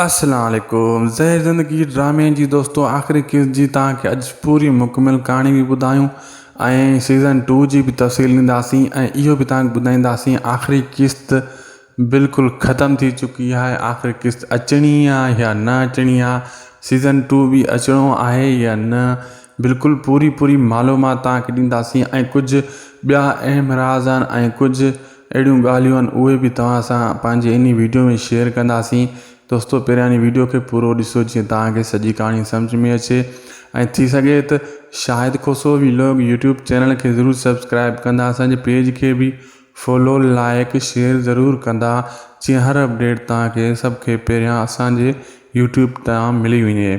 السلام عليڪم زهر زندگي ڊرامي جي دوستو آخري قسط جي توهان کي اڄ پوري مڪمل ڪهاڻي به ٻڌايون ۽ سيزن ٽو جي به تفصيل ڏينداسين ۽ اهو به توهان کي ٻڌائينداسين آخري قسط بلڪل ختم ٿي چڪي آهي آخري قسط اچڻي آهي يا نه اچڻي آهي سيزن ٽو به اچڻو آهي يا نه بلڪل پوري پوري معلومات توهان کي ڏينداسين ۽ ڪجهه ٻيا اهم راز آهن ۽ ڪجهه اهڙيون ڳالهيون آهن اهي به توهان سان پنهنجي انهي ويڊيو ۾ شيئر ڪنداسين دوستو پهريان انهي ويڊيو کي پورو ڏسو جيئن توهان کي سڄي ڪهاڻي سمجهه ۾ اچي ۽ ٿي سگهي ته Shahid Khoso vlog YouTube channel کي ضرور سبسڪرائب ڪندا اسان جي پيج کي به فالو لائڪ شيئر ضرور ڪندا جيئن هر اپڊيٽ توهان کي سڀ کي پهريان اسان جي يوٽيوب تان ملي وڃي.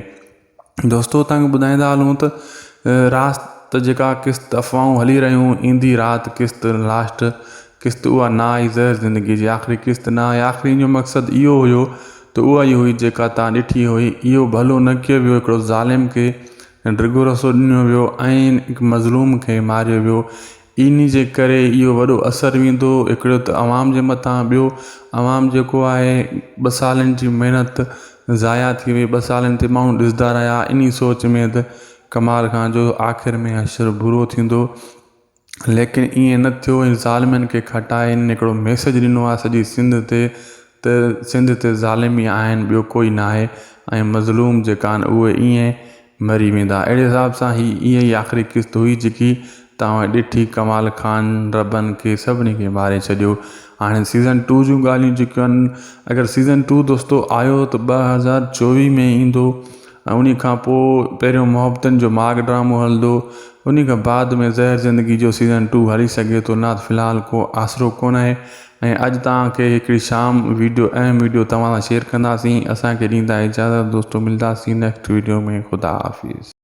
دوستو توهان کي ٻڌائيندا هلون ته رات جيڪا قسط افواهون هلي رهيون ايندي رات قسط لاسٽ قسط اها نه آئي زهر زندگي جي آخري قسط نه آئي آخري جو مقصد اهو هيو ته اها ئي هئي جيڪا توهان ڏٺي هئي اهو ڀلو نه ڪيو ويو هڪڙو ظالم کي ڊگهو رسو ڏنو ويو ۽ هڪ مظلوم کي ماريو ويو انهي جي ڪري اهو وڏو اثر ويندو هڪڙو ته عوام جي مٿان ٻيو عوام جيڪو آهي ٻه سالن جي محنت ضايع ٿي وئي ٻه سالن تي ماڻهو ڏسندا رهيا انهي سوچ ۾ ته ڪمال خان جو آخر ۾ حشر برو ٿيندو ليڪن ائين نه ٿيو ۽ ظالمن کي کٽائي هنن هڪڙو ميسيج ڏنو آهي سڄي سنڌ تي ته سنڌ تي ظالم ئي آهن ٻيو ڪوئي ناهي ۽ مظلوم جيڪا آهن اهي ائين مري ويندا اهڙي حساب سان هي اها ئي آخري قسط هئي جيڪي توهان ڏٺي ڪمال خان ربن کي سڀني کي ماري ڇڏيو هاڻي سيزن ٽو جون ڳالهيون جيڪيون آهن اگر سيزن ٽو دوستو آيو ته 2024 ۾ ايندو ۽ انهي کان پوء پهريون محبتن جو ماڳ ڊرامو هلندو انهي کان بعد ۾ زهر زندگي جو سيزن ٽو هلي سگهي ٿو نه ته في الحال ڪو آسرو ڪونه آهي ۽ اڄ توهان کي هڪڙي شام ويڊيو اهم ويڊيو توهان سان شيئر ڪنداسين اسان کي ڏيندا اجازت دوستو ملداسين نيڪسٽ ويڊيو ۾ خدا حافظ.